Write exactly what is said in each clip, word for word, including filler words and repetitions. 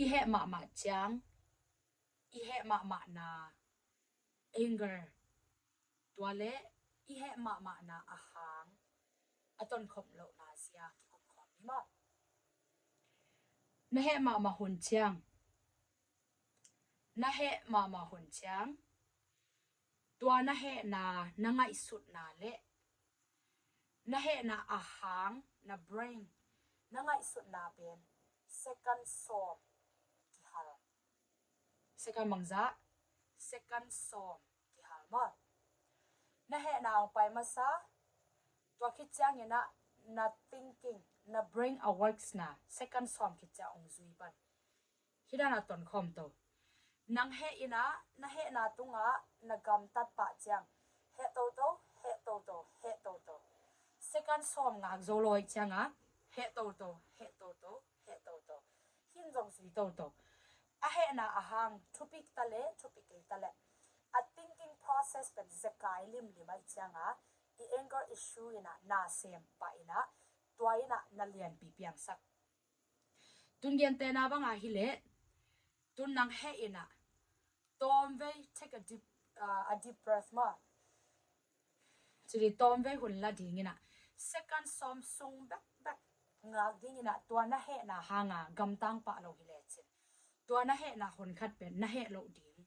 I heh mahmah ciang, i heh mahmahna anger, tua le i heh mahmahna a hang a tonkhop lohna zia kikum khawm hi maw? Na heh mahmah hun ciang, na heh mahmah hun ciang, tua na hehna, na ngaihsutna le na hehna a hang, na brain, na ngaihsutna pen second sawm kihal. Second bangzah, second sawm kihal maw? Na hehna hong pai masa, tua khit ciangin ah na thinking, na brain a works na second sawm khit ciang hong zui pan. Hih dan a tonkhawm to. Nang heh in ah, na hehna tungah na gamtat pah ciang, heh toto, heh toto, heh toto. Second sawm ngak zo lo ahih ciangah, heh toto, heh toto, heh toto. Hih in zong zui toto. A hehna a hang, thupi ta leh, thupi kei ta leh, a thinking process pen zekai limlim ahih ciangah, i anger issue in ah na sem pah in ah, tua in ah na lianpi piangsak. Tun gentehna bangah hi leh, tun nang heh in ah, tawmvei, take a deep, uh, a deep breath maw? Cili tawmvei hun la ding in ah, second sawm sung bekbek ngak ding in ah, tua na hehna hanga gamtang pah lo hi lecin, tua na hehna hun khat pen na heh loh ding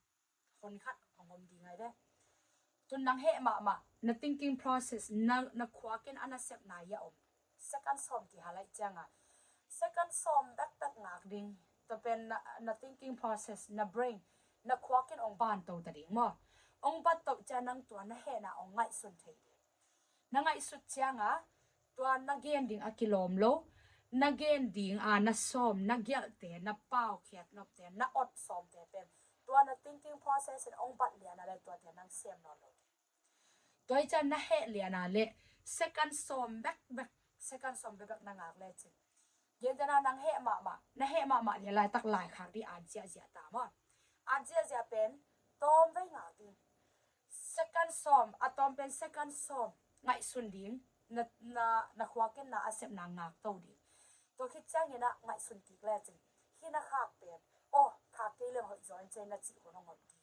hun khat hong om ding ai ve. Tun nang heh mahmah, na thinking process, na, na khuak in a nasepna i a om second sawm kihal ahih ciangah, second sawm bekbek ngak ding. Tua pen na, na thinking process, na brain, na khuak in hong ban to ta ding maw? Hong bat to ciang nang tua na hehna hong ngaihsun thei ding. Na ngaihsut ciangah, tua na gen ding a kilawm lo, na gen ding a na sawm, na gialhte, na paukhiat nopte, na ot sawmte pen, tua na thinking process in hong bat lian a le tuate nang sem nawn lo. Tua ahih ciang na heh lian a le second sawm bekbek, second sawm bekbek na ngak lecin, gentehna nang heh mahmah, na heh mahmah lian laitak laikhak ding at ziahziah ta maw? At ziahziah pen tawmvei ngak ding. Second sawm, a tawm pen second sawm ngaihsun ding, na, na, na khuak in na a sepna ngak to ding. Tua khit ciangin ah ngaihsun kik lecin, hih na khak pen, aw, khak kei leng hoih zaw in cei na cih hun hong om ding.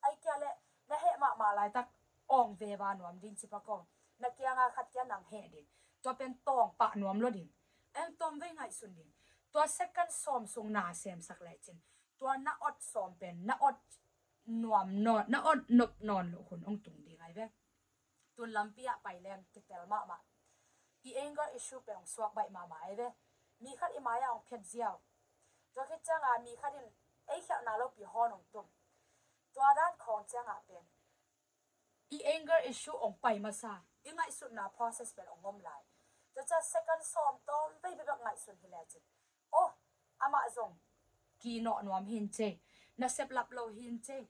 Ahih kei leh na heh mahmah laitak awng veva nuam ding ci pak aw, na kianga khat kia nang heh ding. Tua pen tawng pah nuam lo ding. Eng tawmvei ngaihsun ding. Tua second sawm sung na semsak lecin, tua na ot sawm pen na ot nuam nawn, na ot nop nawn loh hun hong tung ding ai ve. Tun lampi ah pai leng kitel mahmah, i anger issue pen hong suak baih mahmah ai ve. Mi khat i mai-ah hong phiat ziau, tua khit ciangah mi khat in ei khialhna lopi hawn hong tum. Tua dan khawng ciangah pen i anger issue hong pai masa, i ngaihsutna process pen hong om lai. Tua ciang second sawm tawmvei bekbek ngaihsun hi lecin, aw, amah zong kinawh nuam hi in cei, nasep lap lo hi in cei,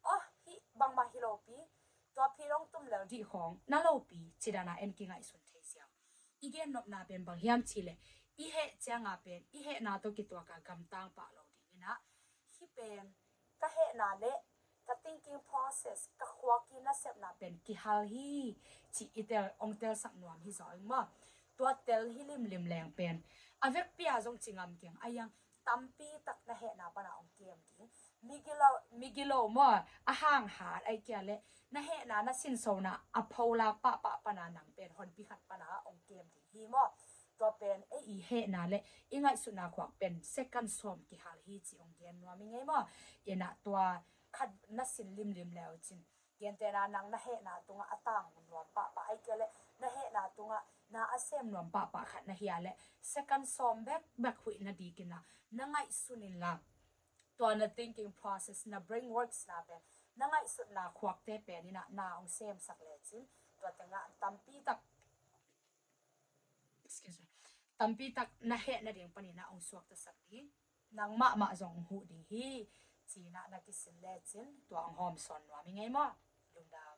aw, hih bangmah hi lopi, tua phit hong tum lel dih khawng na lopi, ci dan a en kingaihsun thei ziau. I gennopna pen bang hiam cih leh, i heh cianga pen i hehna tawh kituaka gamtang pah lo ding in ah, hih pen ka hehna le ka thinking process, ka khuak i nasepna pen kihal hi, cih i tel, hong telsak nuam hi zaw ing maw? Tua tel hi limlim leng pen a vekpi-a zong ci ngam keng, a iang tampi tak na hehna pana hong kem ding. Migilo, migilo maw, a hang hat ahih kei leh na hehna, na sinsona a pholak pahpah pana nang pen honpi khat pana hong kem ding hi maw? Tua pen ei i hehna le i ngaihsutna khuak pen second sawm kihal hi ci hong gen nuam i ngei maw? Inah tua khat na sin limlim leu cin, gentehna nang na hehna tungah a tang nuam pahpah ahih kei leh na hehna tungah na a sem nuam pahpah khat na hia leh second sawm bekbek huih na dik inla, na ngaihsun inla, tua na thinking process, na brain works na pen, na ngaihsutna khuakte pen inah na hong semsak lecin, tua tengah tampi tak, excuse me, tampi tak na heh nading panin ah hong suaktasak ding, nang mahmah zong hong huh ding hi, ci-in ah na kisin lecin, tua hong hawmsawn nuam i ngei maw? Lungdam.